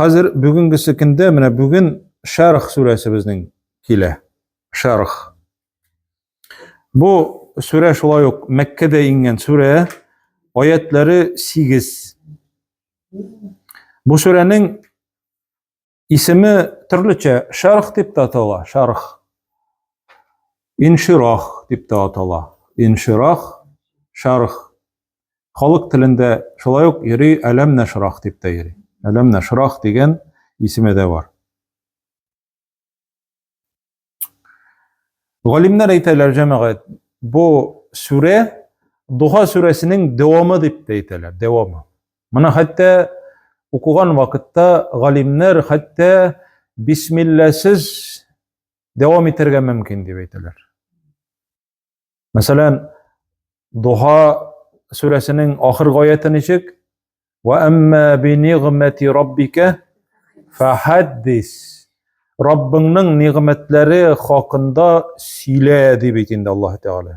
Хәзер бүгенгесе көндә менә бүген Шәрх сүрәсе безнең килә. Шәрх. Бу сүрә шулай ук Мәккәдә иңгән сүрә, аятлары 8. Бу сүрәнең исеме төрлечә Шәрх дип тә атала, Шәрх. Инширах дип тә атала. Инширах, Шәрх. Халык телендә шулай ук йөри Әләм нәшрах дип тә йөри. Әләм нәшрах дигән исеме дә бар. Галимнәр әйтәләр, җәмәгать, бу сүрә Духа сүрәсенең дәвамы дип тә әйтәләр, дәвамы. Моны хәтта укыган вакытта галимнәр хәтта бисмилләсез дәвам итәргә мөмкин дип әйтәләр. Мәсәлән, Духа сүрәсенең ахыргы аяты ничек? Ва әмма би нигъмәти раббика фахаддис. Раббыңның нигъмәтләре хакында сөйлә дип әйтә инде Аллаһ Тәгалә.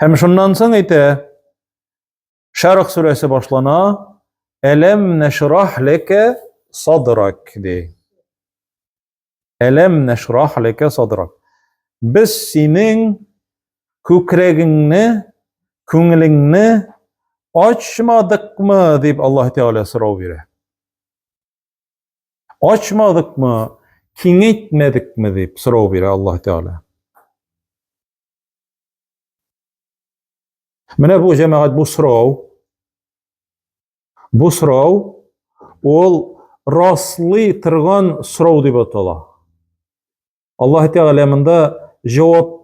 Һәм шуннан соң әйтә, Шәрх сүрәсе башлана, Әләм нәшрах ләкә садрак ди. Әләм нәшрах ләкә садрак. Без синең күкрәгеңне, күңелеңне ачмадыкмы дип Аллаһ Тәгалә сорау бирә. Ачмадыкмы, киңәйтмәдекме дип сорау бирә Аллаһ Тәгалә. Менә бу җәмәгать бу сорау Бу сорау ул раслый торган сорау дип атала. Аллаһ Тәгалә монда җавап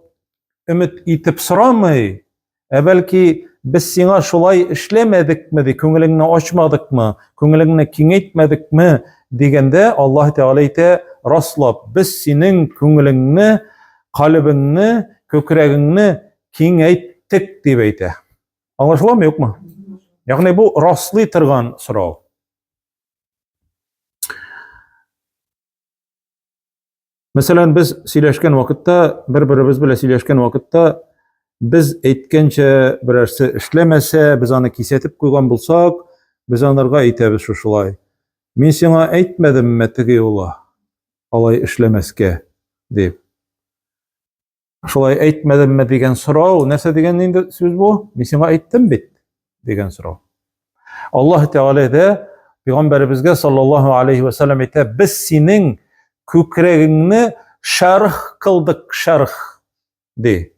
өмет итеп сорамый, ә бәлки без сиңа шулай эшләмәдекме ди, күңелеңне ачмадыкмы, күңелеңне киңәйтмәдекме дигәндә Аллаһ Тәгалә әйтә, раслап, без синең күңелеңне, калебеңне, күкрәгеңне киңәйттек дип әйтә. Аңлашыламы, юкмы? Ягъни бу раслый торган сорау. Мәсәлән, без сөйләшкән вакытта, бер-беребез белән сөйләшкән вакытта без әйткәнчә берәрсе эшләмәсә, без аны кисәтеп куйган булсак, без анарга әйтәбез шушылай. Мин сиңа әйтмәдемме теге юлы алай эшләмәскә дип. Шулай әйтмәдемме дигән сорау, нәрсә дигән инде сүз бу? Мин сиңа әйттем бит дигән сорау. Аллаһ Тәгалә дә пәйгамбәребезгә саллаллаһу алейхи ва саллям әйтә, без синең күкрәгеңне шәрх кылдык, шәрх ди.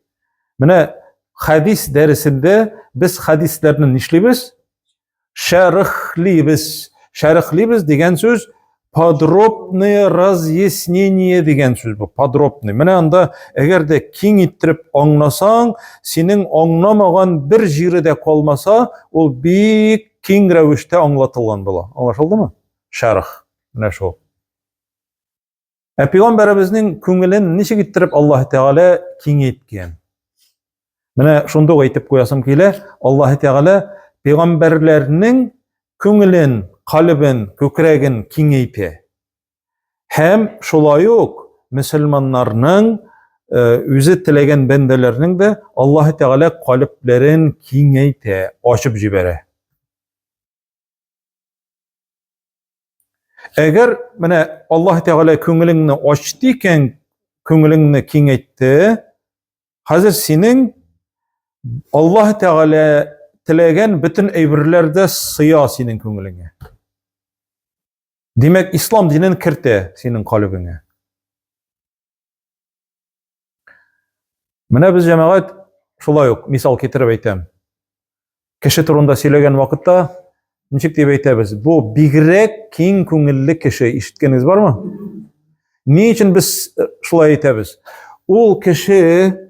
Менә хәдис дәресендә без хәдисләрне нишлибез? Шәрехлибез. Шәрехлибез дигән сүз подробное разъяснение дигән сүз бу, подробный. Менә анда әгәр дә киң иттереп аңласаң, синең аңламаган бер җире дә калмаса, ул бик киң рәвештә аңлатылган була. Аңлашылдымы? Шәрх. Менә шул. Ә пәйгамбәребезнең күңелен ничек иттереп Аллаһ Тәгалә киңәйткән? Менә шунда ук әйтеп куясым килә, Аллаһ Тәгалә пәйгамбәрләрнең күңелен, калебен, күкрәген киңәйтә. Һәм шулай ук мөселманнарның э, үзе теләгән бәндәләрнең дә Аллаһ Тәгалә калебләрен киңәйтә, ачып җибәрә. Әгәр менә Аллаһ Тәгалә күңелеңне ачты икән, күңелеңне киңәйтте, хәзер синең Аллаһ Тәгалә теләгән бөтен әйберләр дә сыя синең күңелеңә. Димәк, ислам динен кертә синең калебеңә. Менә без җәмәгать шулай ук мисал китереп әйтәм. Кеше турында сөйләгән вакытта ничек дип әйтәбез? Бу бигрәк киң күңелле кеше. Ишеткәнегез бармы? Ни өчен без э, шулай әйтәбез? Ул кеше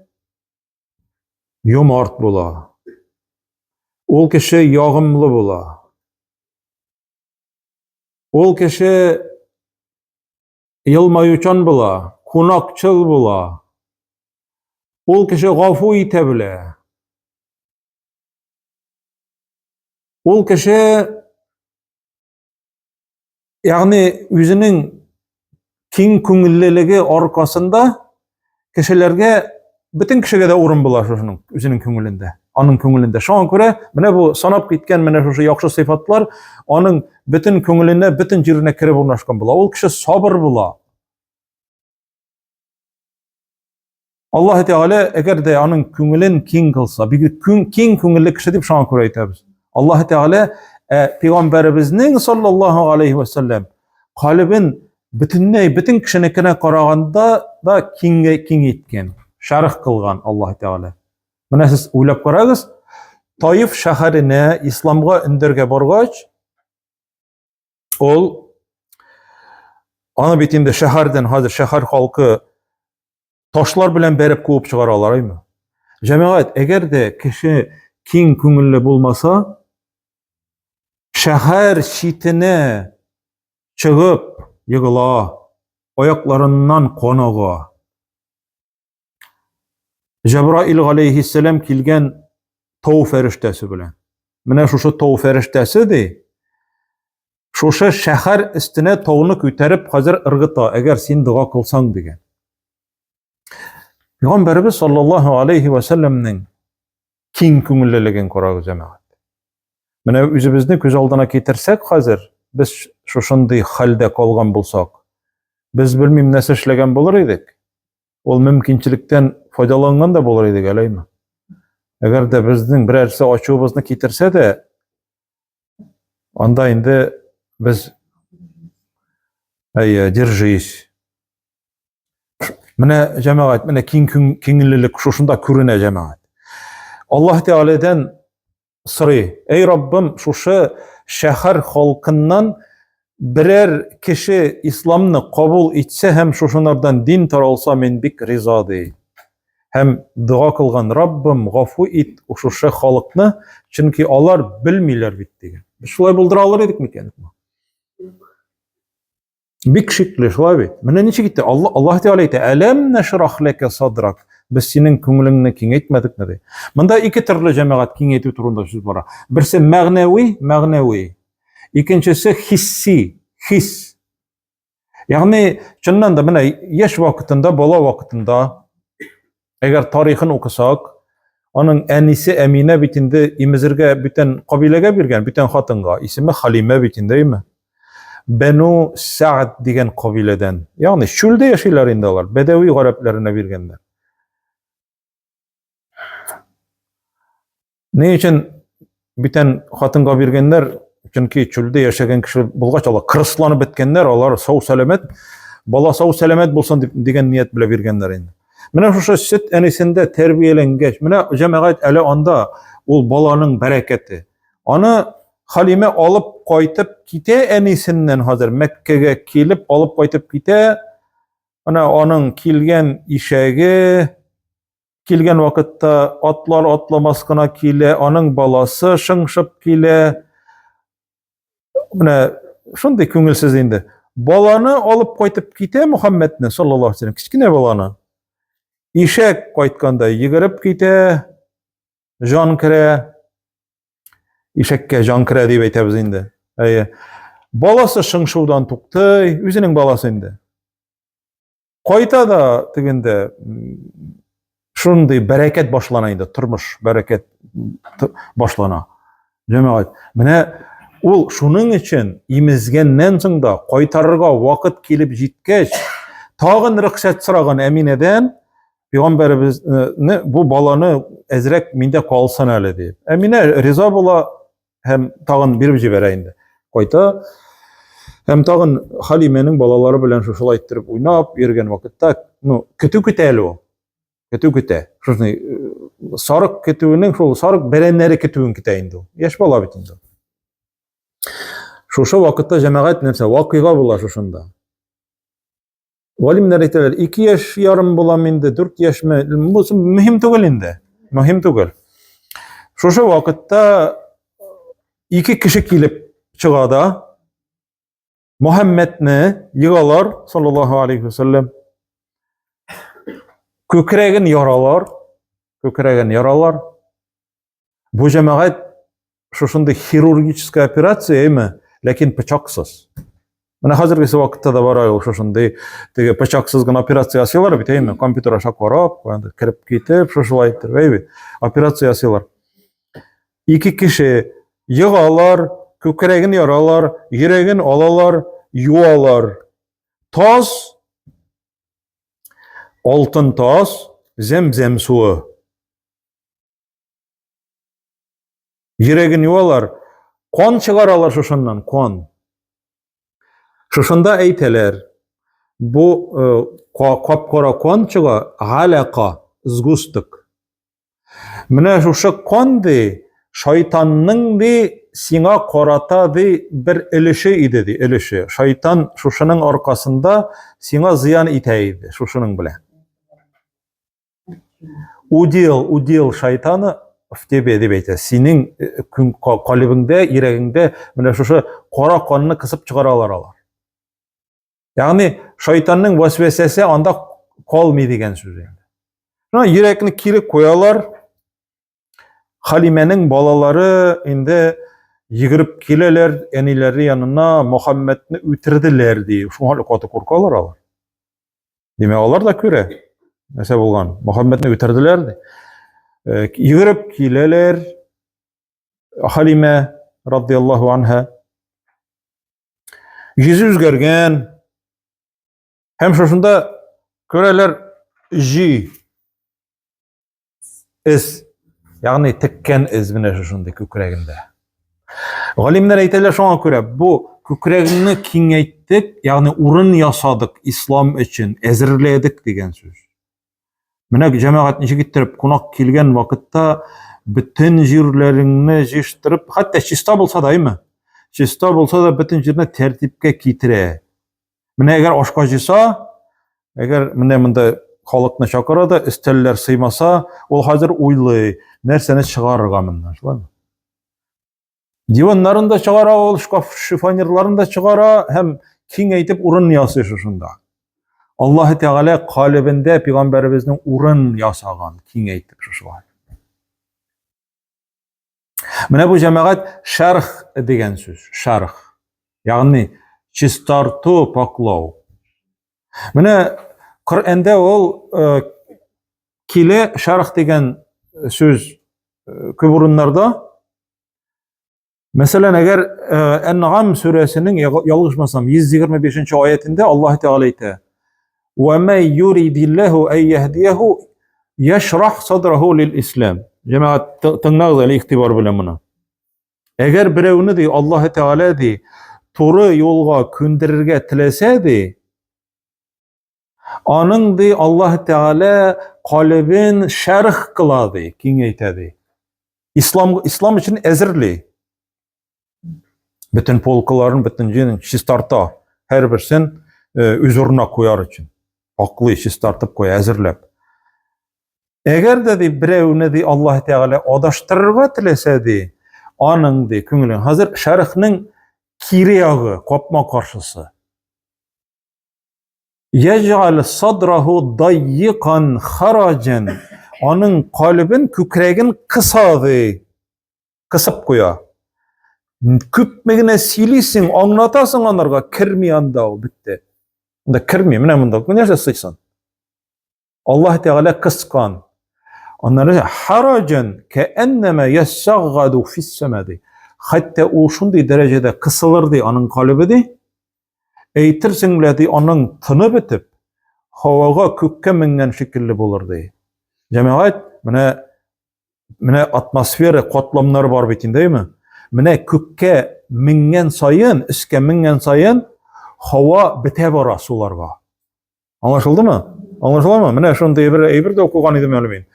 юмарт була. Ул кеше ягымлы була. Ул кеше елмаючан була, кунакчыл була. Ул кеше гафу итә белә. Ул кеше ягъни үзенең киң күңеллелеге аркасында кешеләргә бөтен кешегә дә урын була шушының үзенең күңелендә. аның күңелендә. Шуңа күрә менә бу санап киткән менә шушы яхшы сыйфатлар аның бөтен күңеленә, бөтен җиренә кереп урнашкан була. Ул кеше сабыр була. Аллаһ Тәгалә әгәр дә аның күңелен киң кылса, бик киң күңелле кеше дип шуңа күрә әйтәбез. Аллаһ Тәгалә ә, пәйгамбәребезнең саллаллаһу алейхи ва сәлләм калебен бөтенләй бөтен кешенекенә караганда да киң киң иткән, шәрх кылган Аллаһ Тәгалә. Менә сез уйлап карагыз, Таиф шәһәренә исламга өндәргә баргач, ул аны бит инде шәһәрдән хәзер шәһәр халкы ташлар белән бәреп куып чыгаралар, әйме? Җәмәгать, әгәр дә кеше киң күңелле булмаса, шәһәр читенә чыгып егыла, аякларыннан кан ага. Җәбраил галәйһиссәлам килгән тау фәрештәсе белән. Менә шушы тау фәрештәсе ди, шушы шәһәр өстенә тауны күтәреп хәзер ыргыта, әгәр син дога кылсаң дигән. Пәйгамбәребез саллаллаһу алейхи ва сәлләмнең киң күңеллелеген карагыз, җәмәгать. Менә үзебезне күз алдына китерсәк хәзер, без шушындый хәлдә калган булсак, без белмим нәрсә эшләгән булыр идек. Ул мөмкинчелектән файдаланган да булыр идек, әләйме? Әгәр дә безнең берәрсе ачуыбызны китерсә дә, анда инде без әйе, держись. Менә җәмәгать, менә киң киңлелек шушында күренә җәмәгать. Аллаһ Тәгаләдән сорый, әй Раббым, шушы шәһәр халкыннан берәр кеше исламны кабул итсә һәм шушынардан дин таралса, мин бик риза, ди. Һәм дога кылган, Раббым, гафу ит шушы халыкны, чөнки алар белмиләр бит, дигән. Без шулай булдыра алыр идек микән? Бик шикле, шулай бит. Менә ничек итте? Алла Аллаһ Тәгалә әйтә: "Әләм нашрах ләкә садрак?" Без синең күңелеңне киңәйтмәдекме ди. Монда ике төрле җәмәгать киңәйтү турында сүз бара. Берсе мәгънәви, мәгънәви. Икенчесе хисси, хис. Ягъни, чыннан да менә яшь вакытында, бала вакытында Әгәр тарихын укысак, аның әнисе Әминә бит инде имезергә бүтән кабиләгә биргән, бүтән хатынга. Исеме Халимә бит инде, әйме? Бәну Сәгъд дигән кабиләдән. Ягъни чүлдә яшиләр инде алар, бәдәви гарәпләренә биргәннәр. Ни өчен бүтән хатынга биргәннәр? Чөнки чүлдә яшәгән кеше булгач, алар кырысланып беткәннәр, алар сау сәламәт, бала сау сәламәт булсын дип дигән ният белән биргәннәр инде. Менә шушы сөт әнисендә тәрбияләнгәч, менә җәмәгать әле анда ул баланың бәрәкәте. Аны Халимә алып кайтып китә әнисеннән хәзер Мәккәгә килеп алып кайтып китә. Менә аның килгән ишәге, Килгән вакытта атлар атламас кына килә, аның баласы шыңшып килә. Менә шундый күңелсез инде. Баланы алып кайтып китә Мөхәммәдне, саллаллаһу алейһи вәсәлләм, кечкенә баланы. Ишәк кайтканда йөгереп китә, җан керә. Ишәккә җан керә дип әйтәбез инде. Әйе. Баласы шыңшудан туктый, үзенең баласы инде. Кайта да тегендә шундый бәрәкәт башлана инде, тормыш бәрәкәт башлана. Җәмәгать, менә ул шуның өчен имезгәннән соң да кайтарырга вакыт килеп җиткәч, тагын рөхсәт сораган Әминәдән, пәйгамбәребезне бу баланы әзрәк миндә калсын әле дип. Әминә риза була, һәм тагын биреп җибәрә инде. Кайта. Һәм тагын Халимәнең балалары белән шушылай иттереп уйнап йөргән вакытта, ну, көтү көтә әле ул. Көтү көтә. Шушындый э, сарык көтүенең шул сарык бәрәннәре көтүен көтә инде ул. Яшь бала бит инде. Шушы вакытта җәмәгать нәрсә вакыйга була шушында. Галимнәр әйтәләр, 2 яшь ярым булам инде, 4 яшьме, бу мөһим түгел инде. Мөһим түгел. Шушы вакытта ике кеше килеп чыга да, Мөхәммәдне егалар, саллаллаһу алейхи вәсәлләм. Күкрәген яралар, күкрәген яралар. Бу җәмәгать шушындый хирургическая операция, әйме, ләкин пычаксыз. Менә хәзергесе вакытта да бар ул шушындый теге пычаксыз гына операция ясыйлар бит, әйме, компьютер аша карап, кереп китеп, шушылай иттереп, әй бит, операция ясыйлар. Ике кеше егалар, күкрәген яралар, йөрәген алалар, юалар. Таз, алтын таз, зәм-зәм суы. Йөрәген юалар, кан чыгаралар шушыннан, кан. Шушында әйтәләр, бу э, кап-кара кан чыга, галака, сгусток. Менә шушы кан ди, шайтанның ди сиңа карата ди бер өлеше иде ди, өлеше. Шайтан шушының аркасында сиңа зыян итә иде, шушының белән. Удел, удел шайтаны в тебе дип әйтә. Синең э, калебеңдә, йөрәгеңдә менә шушы кара канны кысып чыгаралар алар. Ягъни шайтанның вәсвәсәсе анда калмый дигән сүз инде. Шуңа йөрәкне кире куялар. Халимәнең балалары инде йөгереп киләләр әниләре янына, Мөхәммәдне үтерделәр ди. Шуңа каты куркалар алар. Димәк, алар да күрә, нәрсә булган. Мөхәммәдне үтерделәр ди. Э, йөгереп киләләр. Халимә радияллаһу анха Йөзе үзгәргән. Һәм шушында күрәләр җи эз, ягъни теккән эз менә шушындый күкрәгендә. Галимнәр әйтәләр шуңа күрә, бу күкрәгеңне киңәйттек, ягъни урын ясадык ислам өчен, әзерләдек дигән сүз. Менә җәмәгать ничек иттереп кунак килгән вакытта бөтен җирләреңне җыештырып, хәтта чиста булса да, әйме? Чиста булса да бөтен җирне тәртипкә китерә. Менә әгәр ашка җыйса, әгәр менә монда халыкны чакыра да, өстәлләр сыймаса, ул хәзер уйлый, нәрсәне чыгарырга моннан, шулаймы? Диваннарын да чыгара ул, шкаф шифонерларын да чыгара һәм киңәйтеп урын ясый шушында. Аллаһы Тәгалә калебендә пәйгамбәребезнең урын ясаган, киңәйтеп шушылай. Менә бу җәмәгать шәрх дигән сүз, шәрх. Ягъни чистарту, паклау. Менә Коръәндә ул э, килә шәрх дигән сүз э, күп урыннарда. Мәсәлән, әгәр э, Ән-Нагам сүрәсенең ялгышмасам 125 нче аятендә Аллаһ Тәгалә әйтә: "Ва ма юридиллаһу ай яһдияһу яшрах садраху лил-ислам". Җәмәгать тыңлагыз әле игътибар белән моны. Әгәр берәүне ди Аллаһ Тәгалә ди туры юлга күндерергә теләсә ди, Аның ди Аллаһ Тәгалә калебен шәрх кыла ди, киңәйтә ди. Ислам ислам өчен әзерли. Бөтен полкаларын, бөтен җирен чистарта. Һәрберсен э, үз урынына куяр өчен. Аклый, чистартып куя, әзерләп. Әгәр дә ди берәүне ди Аллаһ Тәгалә адаштырырга теләсә ди, аның ди күңелен. Хәзер шәрхнең кире ягы, капма каршысы. Яҗгал садраху дайикан хараҗан. Аның калебен, күкрәген кыса ди. Кысып куя. Күпме генә сөйлисең, аңлатасың анарга, керми анда ул, бетте. Анда керми, менә монда нәрсә сыйсын? Аллаһ Тәгалә кыскан. Аннары хараҗан кәәннәмә яссаггаду фиссама ди. Хәтта ул шундый дәрәҗәдә кысылыр ди аның калебе ди. Әйтерсең лә ди аның тыны бетеп, һавага күккә менгән шикелле булыр ди. Җәмәгать, менә менә атмосфера катламнары бар бит инде, әйме? Менә күккә менгән саен, өскә менгән саен һава бетә бара суларга. Аңлашылдымы? Аңлашыламы? Менә шундый бер әйбер дә укыган идем әле мин.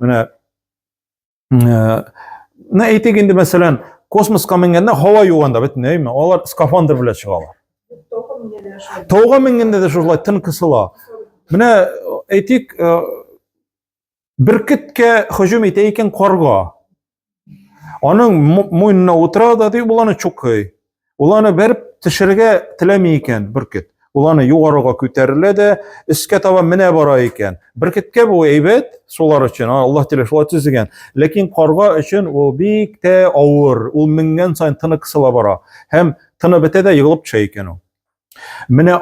Менә менә әйтик инде, мәсәлән, космоска менгәндә һава юк анда бөтенләйме? Алар скафандр белән чыгалар. Тауга менгәндә дә шулай тын кысыла. Менә әйтик, бөркеткә һөҗүм итә икән карга. Аның муенына утыра да ди, ул аны чукый. Ул аны бәреп төшерергә теләми икән бөркет. Ул аны югарыга күтәрелә дә, өскә таба менә бара икән. Бөркеткә бу әйбәт, сулар өчен, Аллаһ Тәгалә шулай төзегән. Ләкин карга өчен ул бик тә авыр. Ул менгән саен тыны кысыла бара. Һәм тыны бетә дә егылып төшә икән ул. Менә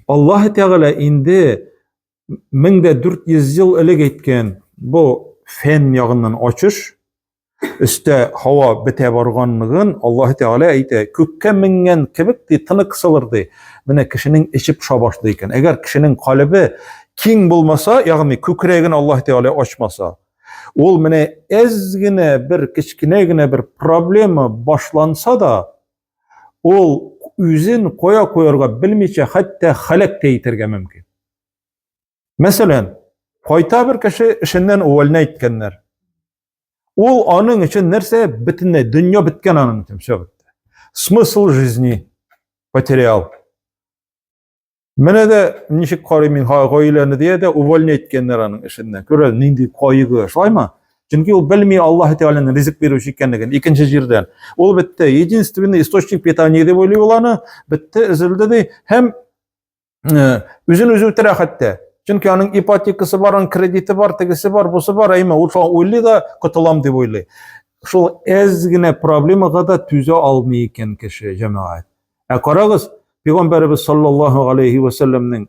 Аллаһ Тәгалә инде 1400 ел элек әйткән бу фән ягыннан ачыш. Өстә һава бетә барганлыгын Аллаһ Тәгалә әйтә, күккә менгән кебек ди, тыны кысылыр ди. Менә кешенең эче поша башлый икән. Әгәр кешенең калебе киң булмаса, ягъни күкрәген Аллаһ Тәгалә ачмаса, ул менә әз генә бер кечкенә генә бер проблема башланса да, ул үзен кая куярга белмичә, хәтта халәк тә итәргә мөмкин. Мәсәлән, кайта бер кеше эшеннән увольнять иткәннәр. Ул аның өчен нәрсә? Бөтенләй дөнья беткән аның өчен, все бетте. Смысл жизни потерял. Менә дә ничек карыйм мин гаиләне дия дә увольнять иткәннәр аның эшеннән. Күрә, нинди кайгы, шулаймы? Чөнки ул белми Аллаһ Тәгаләнең ризык бирүче икәнлеген. Икенче җирдән. Ул бетте. Единственный источник питания дип уйлый ул аны. Бетте, өзелде ди. Һәм үзен үзе үтерә хәтта. Чөнки аның ипотекасы бар, аның кредиты бар, тегесе бар, бусы бар, әйме, ул шуңа уйлый да, котылам дип уйлый. Шул әз генә проблемага да түзә алмый икән кеше, җәмәгать. Ә карагыз, Пәйгамбәребез саллаллаһу алейхи ва сәлләмнең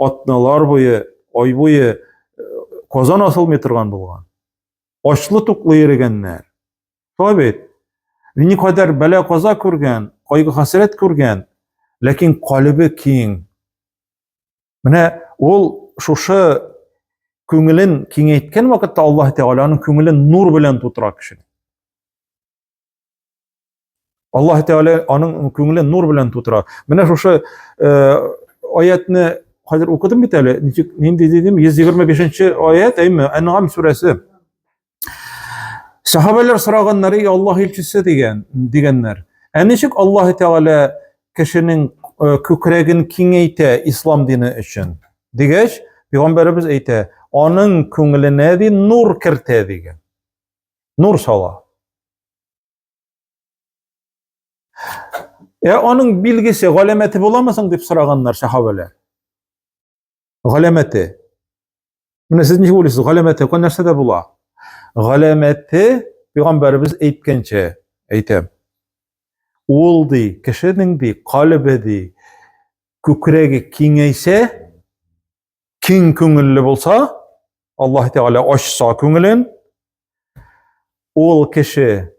атналар буе, ай буе казан асылмый торган булган. Ачлы-туклы йөргәннәр. Шулай бит. Никадәр бәла-каза күргән, кайгы-хәсрәт күргән, ләкин калебе киң. Менә ул шушы күңелен киңәйткән вакытта Аллаһ Тәгалә аның күңелен нур белән тутыра кешене. Аллаһ Тәгалә аның күңелен нур белән тутыра. Менә шушы э, аятны хәзер укыдым бит әле. Ничек нинди дидем? 125 аят, әйме? Әнгам сүрәсе. Сахабәләр сораганнар, "Эй Аллаһ илчесе" дигән, дигәннәр. Ә ничек Аллаһ Тәгалә кешенең э, күкрәген киңәйтә ислам дине өчен? Дигәч, пәйгамбәребез әйтә, аның күңеленә ди нур кертә дигән. Нур сала. Ә аның билгесе, галәмәте буламы соң дип сораганнар сахабәләр. Галәмәте. Менә сез ничек уйлыйсыз, галәмәте кай нәрсәдә була? Галәмәте пәйгамбәребез әйткәнчә әйтәм. Ул ди, кешенең ди, калебе ди, күкрәге киңәйсә, киң күңелле булса, Аллаһ Тәгалә ачса күңелен, ул кеше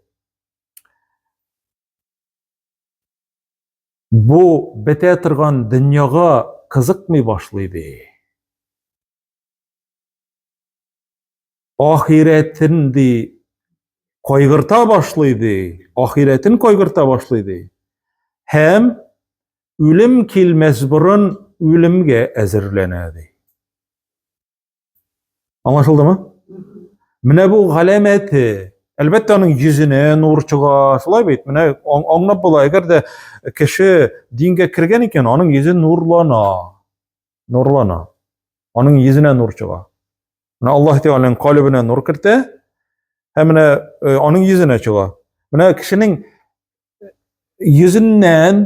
бу бетә торган дөньяга кызыкмый башлый ди. Ахирәтен ди кайгырта башлый ди, ахирәтен кайгырта башлый ди. Һәм үлем килмәс борын үлемгә әзерләнә ди. Аңлашылдымы? Менә бу галәмәте. Әлбәттә, аның йөзенә нур чыга, шулай бит. Менә аңлап була, әгәр дә кеше дингә кергән икән, аның йөзе нурлана. Нурлана. Аның йөзенә нур чыга. Менә Аллаһ Тәгаләнең калебенә нур кертә, һәм менә э, аның йөзенә чыга. Менә кешенең йөзеннән,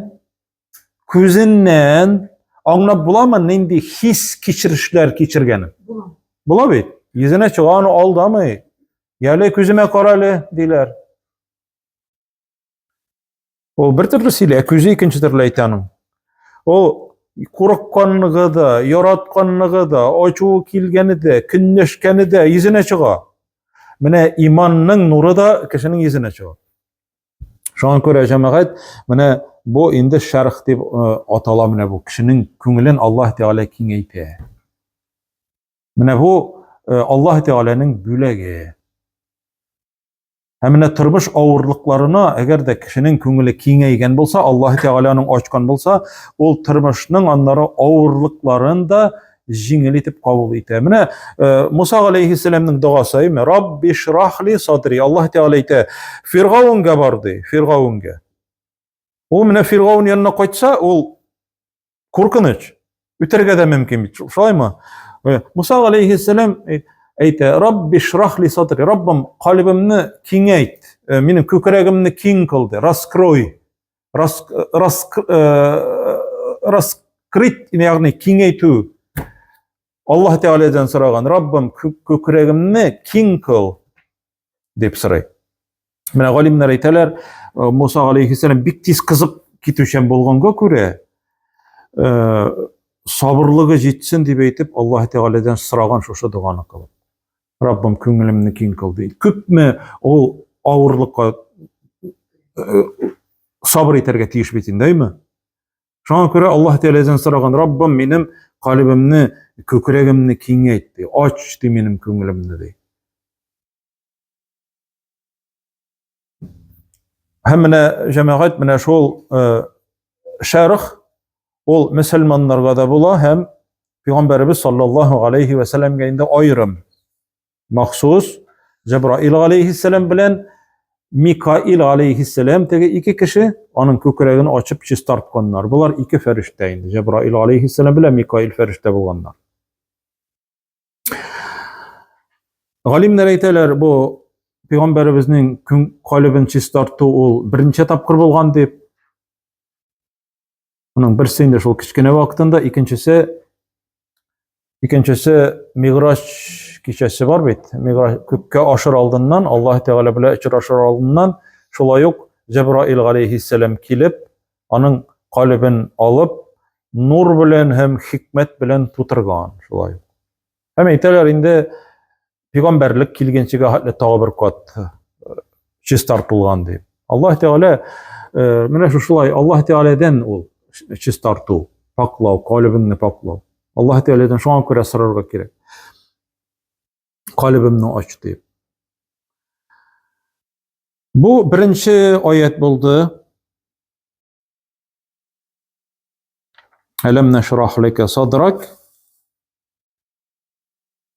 күзеннән аңлап буламы нинди хис кичерешләр кичергәнен? Була. Була бит. Йөзенә чыга, аны алдамый. Яле күземә кара әле, диләр. Ул бер төрле сөйли, ә күзе икенче төрле әйтә аның. Ул курыкканлыгы да, яратканлыгы да, ачуы килгәне дә, көнләшкәне дә йөзенә чыга. Менә иманның нуры да кешенең йөзенә чыга. Шуңа күрә җәмәгать, менә бу инде шәрх дип э, атала менә бу кешенең күңелен Аллаһ Тәгалә киңәйтә. Менә бу э, Аллаһ Тәгаләнең бүләге. Һәм менә тормыш авырлыкларына, әгәр дә кешенең күңеле киңәйгән булса, Аллаһ Тәгалә аның ачкан булса, ул тормышның аннары авырлыкларын да җиңел итеп кабул итә. Менә э, Муса галәйһиссәламнең догасы, әйме? Рабби шрахли садри. Аллаһ Тәгалә әйтә, Фиргаунга бар ди, Фиргаунга. Ул менә Фиргаун янына кайтса, ул Куркыныч. Үтәргә дә мөмкин бит. Шулаймы? Э, Муса алейхиссалам э, әйтә, Рабби шрах ли садри, Раббым, калибымны киңәйт, э, минем күкрәгемне киң кыл, ди, раскрой. Рас, рас, раскрыть, ягъни киңәйтү. Аллаһ Тәгаләдән сораган, Раббым, күкрәгемне киң кыл, дип сорый. Менә галимнәр әйтәләр, э, Муса алейхиссалам бик тиз кызып китүчән булганга күрә, э, сабырлыгы җитсен дип әйтеп, Аллаһ Тәгаләдән сораган шушы доганы кылып. Раббым, күңелемне киң кыл ди. Күпме ул авырлыкка э, сабыр итәргә тиеш бит инде, әйме? Шуңа күрә Аллаһ Тәгаләдән сораган, Раббым, минем калебемне, күкрәгемне киңәйт, ди, ач, ди минем күңелемне, ди. Һәм менә җәмәгать менә шул э, шәрх ул мөселманнарга да була һәм Пәйгамбәребез саллаллаһу алейхи ва сәлләмгә инде аерым махсус Җәбраил алейхиссәлам белән Микаил алейхиссәлам теге ике кеше аның күкрәген ачып чистартканнар. Болар ике фәрештә инде. Җәбраил алейхиссәлам белән Микаил фәрештә булганнар. Галимнәр әйтәләр, бу пәйгамбәребезнең күн калебен чистарту ул берничә тапкыр булган дип. Моның берсе инде шул кечкенә вакытында, икенчесе икенчесе Миграҗ кичәсе бар бит. Миграҗ күккә ашыр алдыннан, Аллаһ Тәгалә белән очрашыр алдыннан шулай ук Җәбраил галәйһиссәлам килеп, аның калебен алып, нур белән һәм хикмәт белән тутырган шулай. Һәм әйтәләр инде пәйгамбәрлек килгәнчегә хәтле тагы бер кат э, чистартылган дип. Аллаһ Тәгалә э, менә шушылай Аллаһ Тәгаләдән ул чистарту, паклау, калебеңне паклау. Аллаһ Тәгаләдән шуңа күрә сорарга кирәк. Калебемне ач дип. Бу беренче аят булды. Әләм нәшрах ләкә садрак.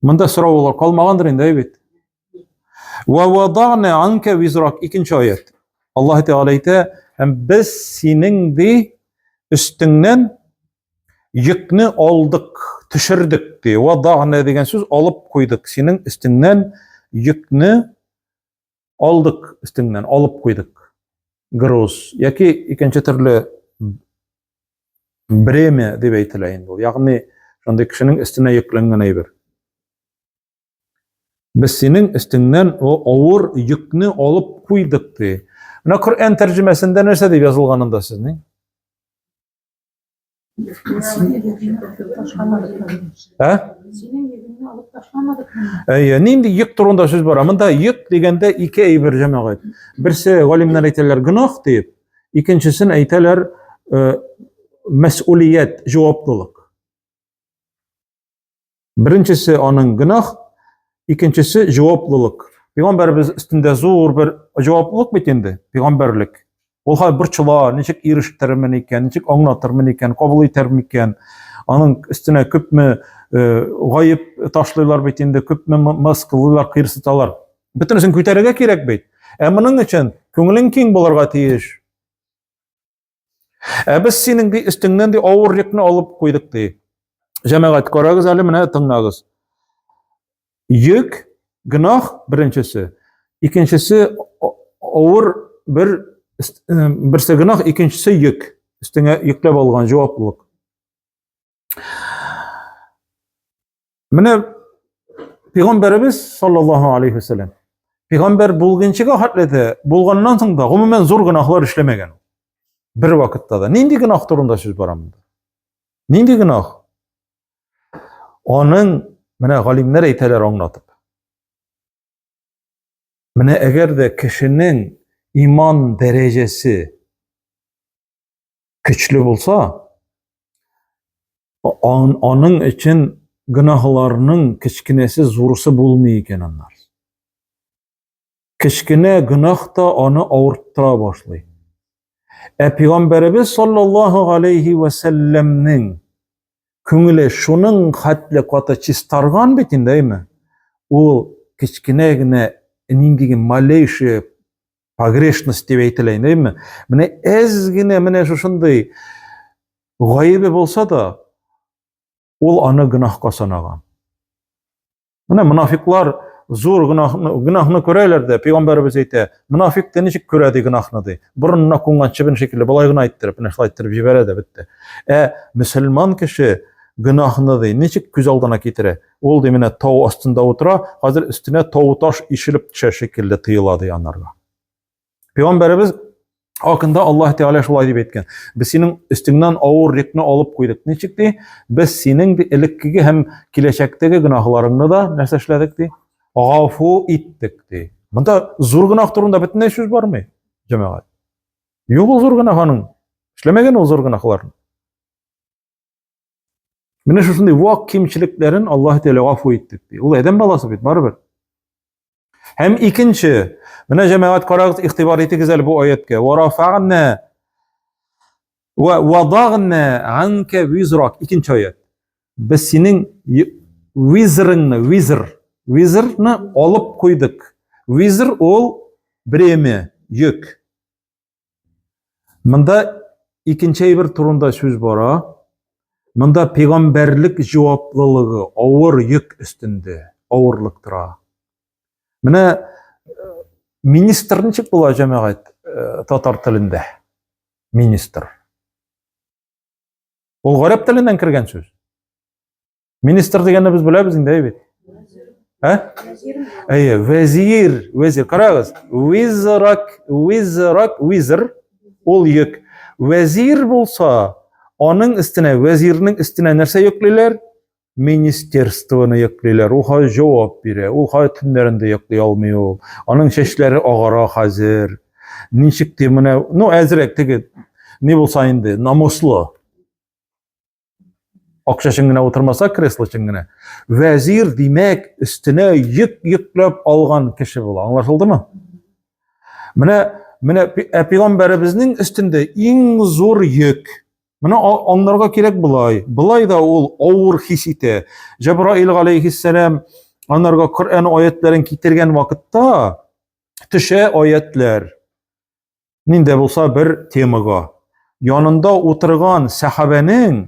Монда сораулар калмагандыр инде, әй бит. Ва вадагна анка визрак икенче аят. Аллаһ Тәгалә әйтә, һәм без синең ди өстеңнән йөкне алдык, төшердек ди. Вадагна дигән сүз алып куйдык. Синең өстеңнән йөкне алдык, өстеңнән алып куйдык. Груз яки икенче төрле бремя дип әйтелә инде ул. Ягъни шундый кешенең өстенә йөкләнгән әйбер. Без синең өстеңнән о авыр йөкне алып куйдык ди. Менә Коръән тәрҗемәсендә нәрсә дип язылган анда сезнең? Ә? Синең йөгеңне алып ташламадык. Әйе, нинди йөк турында сүз бара? Монда йөк дигәндә ике әйбер җәмәгать. Берсе галимнәр әйтәләр гөнаһ дип, икенчесен әйтәләр э, мәсьүлият, җаваплылык. Беренчесе аның гөнаһ, икенчесе җаваплылык. Пәйгамбәребез өстендә зур бер җаваплылык бит инде, пәйгамбәрлек. Ул хәзер борчыла, ничек ирештермен икән, ничек аңлатырмын икән, кабул итәрмен икән. Аның өстенә күпме э, гаеп ташлыйлар бит инде, күпме мыскыллыйлар, кыерсыталар. Бөтенесен күтәрергә кирәк бит. Ә моның өчен күңелең киң булырга тиеш. Ә без синең ди өстеңнән ди авыр йөкне алып куйдык ди. Җәмәгать, карагыз әле менә тыңлагыз. Йөк, гөнаһ беренчесе. Икенчесе авыр бер э, берсе гөнаһ, икенчесе йөк. Өстеңә йөкләп алган җаваплылык. Менә пәйгамбәребез саллаллаһу алейхи вәсәләм пәйгамбәр булганчыга хәтле дә, булганнан соң да гомумән зур гөнаһлар эшләмәгән. Бер вакытта да. Нинди гөнаһ турында сүз бара монда? Нинди гөнаһ? Аның менә галимнәр әйтәләр аңлатып. Менә әгәр дә кешенең иман дәрәҗәсе көчле булса, аның өчен гөнаһларның кечкенәсе зурысы булмый икән аннар. Кечкенә гөнаһ та аны авырттыра башлый. Ә пәйгамбәребез саллаллаһу алейхи ва сәлләмнең күңеле шуның хәтле каты чистарган бит инде, әйме? Ул кечкенә генә нинди генә малейший погрешность дип әйтелә инде, әйме? Менә әз генә менә шушындый гаебе булса да, ул аны гөнаһка санаган. Менә монафиклар зур гөнаһны, гөнаһны күрәләр дә, пәйгамбәребез әйтә, монафик тә ничек күрә ди гөнаһны ди. Борынына кунган чебен шикелле болай гына әйттереп, менә шулай әйттереп җибәрә дә бетте. Ә мөселман кеше гөнаһны ди, ничек күз алдына китерә? Ул ди менә тау астында утыра, хәзер өстенә тау таш ишелеп төшә шикелле тоела ди анарга. Пәйгамбәребез хакында Аллаһ Тәгалә шулай дип әйткән. Без синең өстеңнән авыр йөкне алып куйдык. Ничек ди? Без синең ди элеккеге һәм киләчәктәге гөнаһларыңны да нәрсә эшләдек ди? Гафу иттек ди. Монда зур гөнаһ турында бөтенләй сүз бармый, җәмәгать. Юк ул зур гөнаһ аның. Эшләмәгән ул зур гөнаһларны. Менә шушындый вак кимчелекләрен Аллаһ Тәгалә гафу итте. Ул адәм баласы бит, барыбер. Һәм икенче, менә җәмәгать карагыз, игътибар итегез әле бу аяткә. Ва рафагна ва вадагна анка визрак. Икенче аят. Без синең визрыңны, визр, визрны алып куйдык. Визр ул бремя, йөк. Монда икенче әйбер турында сүз бара. Монда пәйгамбәрлек җаваплылыгы авыр йөк өстендә, авырлык тора. Менә э, министр ничек була җәмәгать э, татар телендә? Министр. Ул гарәп теленнән кергән сүз. Министр дигәнне без беләбез инде, әйе бит. Ә? Әйе, вәзир, вәзир. Карагыз, визрак, визрак, визр ул йөк. Вәзир булса, аның өстенә, вәзирнең өстенә нәрсә йөклиләр? Министерствоны йөклиләр. Ул хәзер җавап бирә. Ул хәзер төннәрендә йоклый алмый ул. Аның чәчләре агара хәзер. Ничек ди менә, ну әзрәк теге ни булса инде, намуслы. Акча өчен генә утырмаса, кресло өчен генә. Вәзир, димәк, өстенә йөк йөкләп алган кеше була. Аңлашылдымы? Менә менә ә пәйгамбәребезнең өстендә иң зур йөк. Менә аңларга кирәк болай. Болай да ул авыр хис итә. Җәбраил галәйһиссәлам анарга Коръән аятларын китергән вакытта төшә аятлар. Нинди булса бер темага. Янында утырган сәхабәнең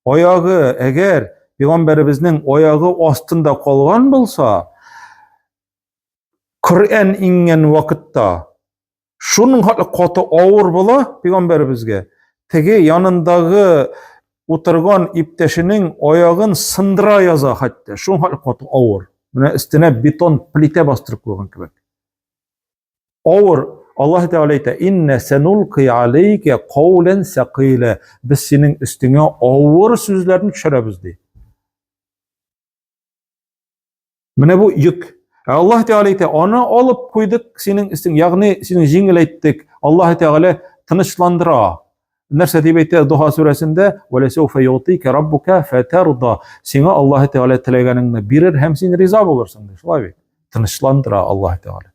аягы, әгәр пәйгамбәребезнең аягы астында калган булса, Коръән иңгән вакытта шуның хәтле каты авыр була пәйгамбәребезгә. Теге янындагы утырган иптәшенең аягын сындыра яза хәтта. Шуның хәтле каты авыр. Менә өстенә бетон плитә бастырып куйган кебек. Авыр. Аллаһ Тәгалә әйтә: "Инна санулқи алейка каулан сакила". Без синең өстеңә авыр сүзләрне төшерәбез ди. Менә бу йөк. Ә Аллаһ Тәгалә әйтә, аны алып куйдык синең өстең, ягъни синең җиңеләйттек. Аллаһ Тәгалә тынычландыра. Нәрсә дип әйтә Духа сүрәсендә? "Вәләсәүфә ютика раббука фатарда". Сиңа Аллаһ Тәгалә теләгәнеңне бирер һәм син риза булырсың ди. Шулай бит. Тынычландыра Аллаһ Тәгалә.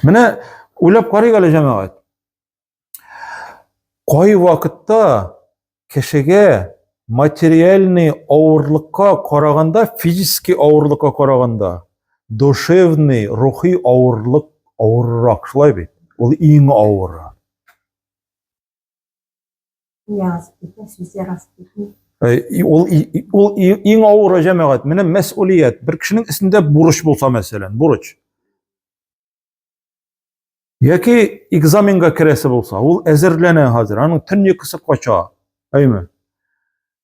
Менә уйлап карыйк әле җәмәгать. Кай вакытта кешегә материальный авырлыкка караганда, физический авырлыкка караганда, душевный, рухи авырлык авыррак, шулай бит? Ул иң авыры. Ул ул иң авыры җәмәгать. Менә мәсьүлият. Бер кешенең өстендә бурыч булса, мәсәлән, бурыч. Яки экзаменга керәсе булса, ул әзерләнә хәзер, аның төн йокысы кача. Әйме?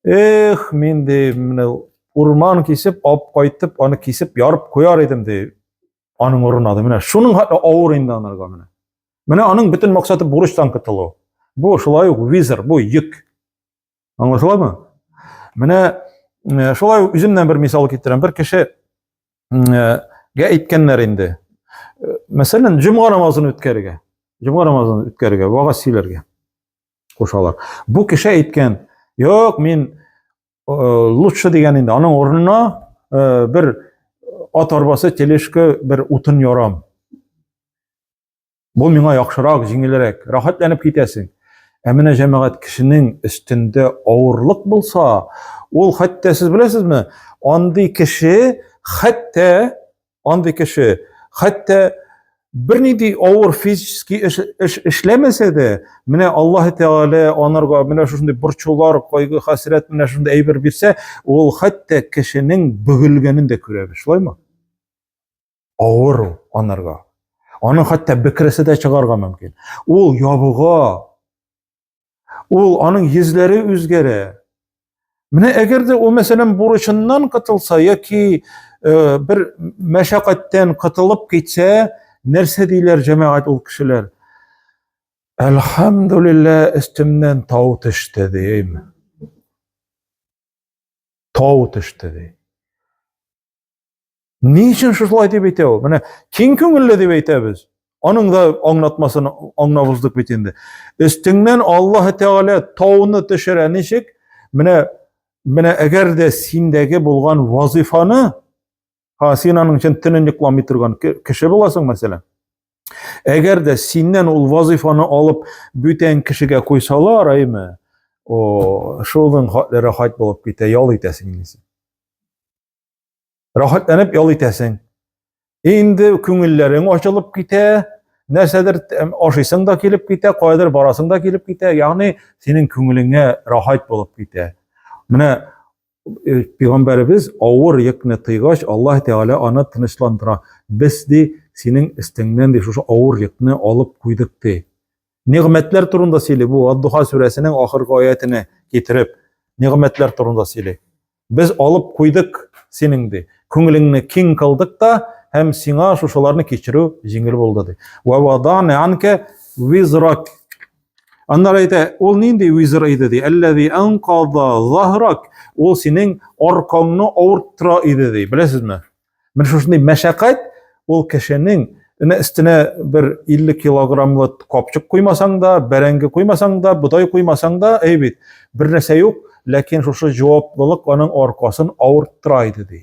Эх, мин ди, менә урман кисеп, алып кайтып, аны кисеп ярып куяр идем ди. Аның урынына ди. Менә шуның хәтле авыр инде анарга менә. Менә аның бөтен максаты бурычтан котылу. Бу шулай ук визор, бу йөк. Аңлашыламы? Менә э, шулай үземнән бер мисал китерәм. Бер кеше э, гә әйткәннәр инде. Э, мәсәлән, җомга намазын үткәрергә. Җомга намазын үткәрергә, вагаз сөйләргә кушалар. Бу кеше әйткән, юк, мин лучше дигән инде, аның урынына бер ат арбасы, тележка, бер утын ярам. Бу миңа яхшырак, җиңелрәк, рәхәтләнеп китәсең. Ә менә җәмәгать кешенең өстендә авырлык булса, ул хәтта сез беләсезме, андый кеше хәтта андый кеше хәтта бернинди авыр физический эш, эш эшләмәсә дә, менә Аллаһ Тәгалә анарга менә шушындый борчулар, кайгы, хәсрәт менә шундый әйбер бирсә, ул хәтта кешенең бөгелгәнен дә күрәбез, шулаймы? Авыр ул анарга. Аның хәтта бекресе дә чыгарга мөмкин. Ул ябыга. Ул аның йөзләре үзгәрә. Менә әгәр дә ул мәсәлән бурычыннан котылса яки э, бер мәшәкатьтән котылып китсә, нәрсә диләр җәмәгать ул кешеләр? Әлхәмдүлилләһ, өстемнән тау төште дим. Тау төште ди. Ни өчен шулай дип әйтә ул? Менә киң күңелле дип әйтәбез. Аның да аңлатмасын аңлап уздык бит инде. Өстеңнән Аллаһ Тәгалә тауны төшерә ничек? Менә менә әгәр дә синдәге булган вазифаны, ха, син аның өчен төнен йокламый торган кеше буласың, мәсәлән. Әгәр дә синнән ул вазифаны алып бүтән кешегә куйсалар, әйме, о, шулның хатлы рәхәт булып китә, ял итәсең инде син. Рәхәтләнеп ял итәсең. Инде күңелләрең ачылып китә, нәрсәдер ашыйсың да килеп китә, каядыр барасың да килеп китә, ягъни синең күңелеңә рәхәт булып китә. Менә э, пәйгамбәребез авыр йөкне тойгач, Аллаһ Тәгалә аны тынычландыра. Без ди синең өстеңнән ди шушы авыр йөкне алып куйдык ди. Нигъмәтләр турында сөйли бу Ад-Духа сүрәсенең ахыргы аятенә китереп, нигъмәтләр турында сөйли. Без алып куйдык синең ди. Күңелеңне киң кылдык та һәм сиңа шушыларны кичерү җиңел булды ди. Ва вадана анка визрак. Аннары әйтә, ул нинди визр иде ди? Әлләзи анкада захрак. Ул синең аркаңны авырттыра иде ди. Беләсезме? Менә шушындый мәшәкать ул кешенең менә өстенә бер 50 килограммлы капчык куймасаң да, бәрәңге куймасаң да, бодай куймасаң да, әй бит, бер нәрсә юк, ләкин шушы җаваплылык аның аркасын авырттыра иде ди.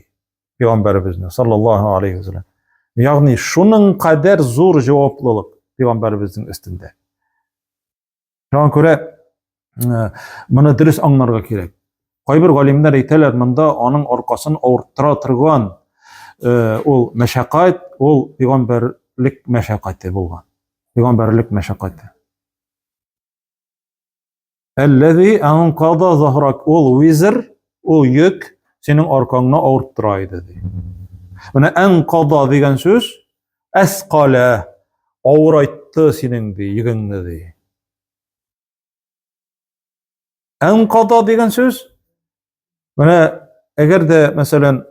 Пәйгамбәребезне саллаллаһу алейхи вәсәлләм. Ягъни шуның кадәр зур җаваплылык пәйгамбәребезнең өстендә. Шуңа күрә э, моны дөрес аңларга кирәк. Кайбер галимнәр әйтәләр, монда аның аркасын авырттыра торган э, ул мәшәкать, ул пәйгамбәрлек мәшәкате булган. Пәйгамбәрлек мәшәкате. Әлләзи анкада захрак, ул визр, ул йөк синең аркаңны авырттыра иде ди. Менә анкада дигән сүз әскалә авырайтты синең ди, йөгеңне ди. Әнкада дигән сүз менә әгәр дә мәсәлән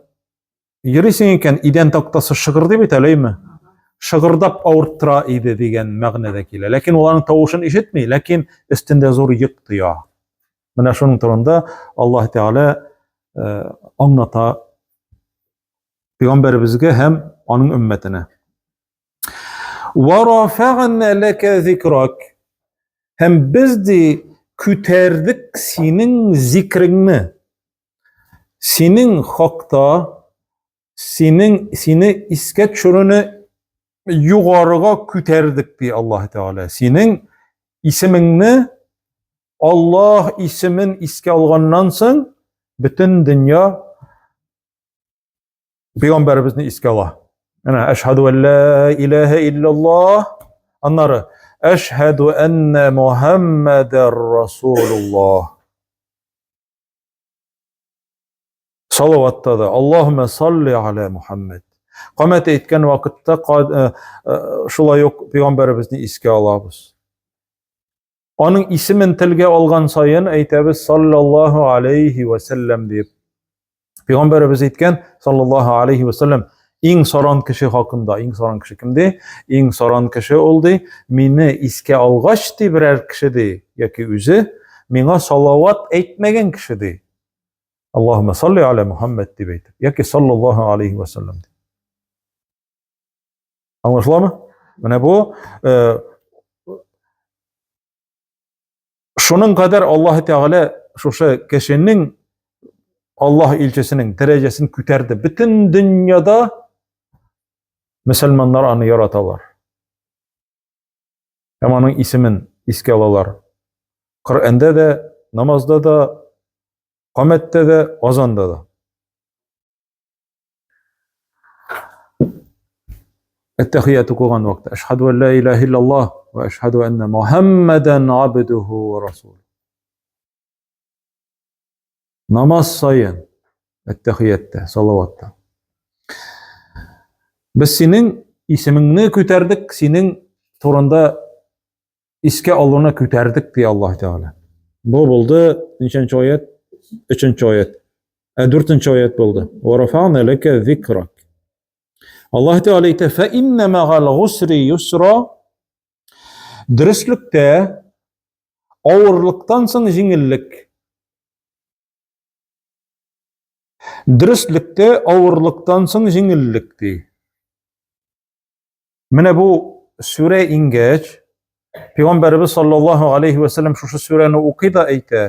йөрисең икән, идән тактасы шыгырдый бит әле, әйме? Шыгырдап авырттыра иде дигән мәгънәдә килә. Ләкин ул аның тавышын ишетми, ләкин өстендә зур йөк тоя. Менә шуның турында Аллаһ Тәгалә э, аңлата пәйгамбәребезгә һәм аның өммәтенә. Ва рафагна лака зикрак. Һәм без ди күтәрдек синең зикреңне. Синең хакта, синең сине искә төшерүне югарыга күтәрдек ди Аллаһ Тәгалә. Синең исемеңне Аллаһ исемен искә алганнан соң бөтен дөнья пәйгамбәребезне искә ала. Әнә әшһәду ан ла илаһа илляллаһ. Аннары әшһәду анна Мухаммадар Расулуллаһ. Салаватта да Аллаһумма салли аля Мухаммад. Камәт әйткән вакытта э, э, шулай ук пәйгамбәребезне искә алабыз. Аның исемен телгә алган саен әйтәбез саллаллаһу алейхи ва сәлләм дип. Пәйгамбәребез әйткән саллаллаһу алейхи ва сәлләм иң саран кеше хакында, иң саран кеше кем ди? Иң саран кеше ул ди, мине искә алгач ди берәр кеше ди, яки үзе миңа салават әйтмәгән кеше ди. Аллаһумма салли аля Мухаммад дип әйтеп, яки саллаллаһу алейхи ва сәлләм дип. Аңлашыламы? Менә бу э, шуның кадәр Аллаһ Тәгалә шушы кешенең Аллаһ илчесенең дәрәҗәсен күтәрде. Бөтен дөньяда мөселманнар аны яраталар. Һәм аның исемен искә алалар. Коръәндә дә, намазда да, камәттә дә, азанда да. Әттәхият укыган вакытта әшһәду ан ла илаһа иллаллаһ ва әшһәду анна Мухаммадан абдуху ва расул. Намаз саен әттәхияттә, салаватта. Без синең исемеңне күтәрдек, синең турында искә алуны күтәрдек, ди Аллаһ Тәгалә. Бу булды ничәнче аят? Өченче аят. Ә дүртенче аят булды. Ва рафана лака зикрак. Аллаһ Тәгалә әйтә: "Фа инна мәгал гусри юсра." Дөреслектә авырлыктан соң җиңеллек. Дөреслектә авырлыктан соң җиңеллек ди. Менә бу сүрә иңгәч, Пәйгамбәребез саллаллаһу алейхи ва саллям шушы сүрәне укый да әйтә.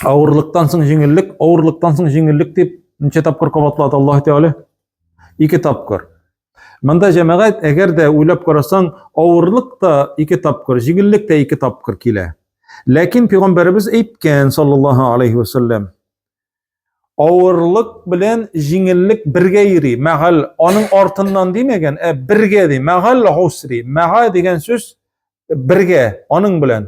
Авырлыктан соң җиңеллек, авырлыктан соң җиңеллек дип ничә тапкыр кабатлады Аллаһ Тәгалә? Ике тапкыр. Монда җәмәгать, әгәр дә уйлап карасаң, авырлык та ике тапкыр, җиңеллек тә ике тапкыр килә. Ләкин пәйгамбәребез әйткән, саллаллаһу алейхи ва саллям, авырлык белән җиңеллек бергә йөри. Мәгал аның артыннан димәгән, ә бергә ди. Мәгал усри. Мәга дигән сүз бергә, аның белән.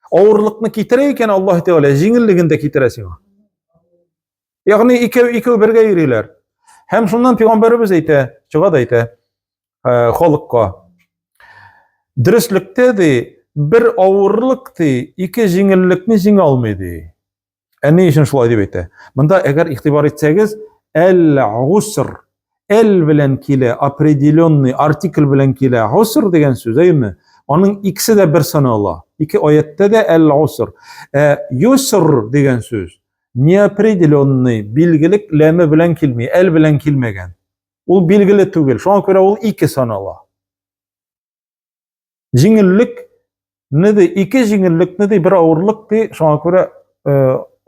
Авырлыкны китерә икән Аллаһ Тәгалә, җиңеллеген дә китерә сиңа. Ягъни икәү икәү бергә йөриләр. Һәм шуннан пәйгамбәребез әйтә, чыга да әйтә, э, халыкка. Дөреслектә ди, бер авырлык ди, ике җиңеллекне җиңә алмый ди. Ә ни өчен шулай дип әйтә? Монда әгәр игътибар итсәгез, әл-гуср әл белән килә, определенный артикль белән килә. Гуср дигән сүз, әйеме? Аның икесе дә бер санала. Ике аяттә дә әл-гуср. Ә юср дигән сүз неопределенный, билгелек ләме белән килми, әл белән килмәгән. Ул билгеле түгел. Шуңа күрә ул ике санала. Җиңеллек не ди, ике җиңеллекне ди, бер авырлык ди, шуңа күрә э,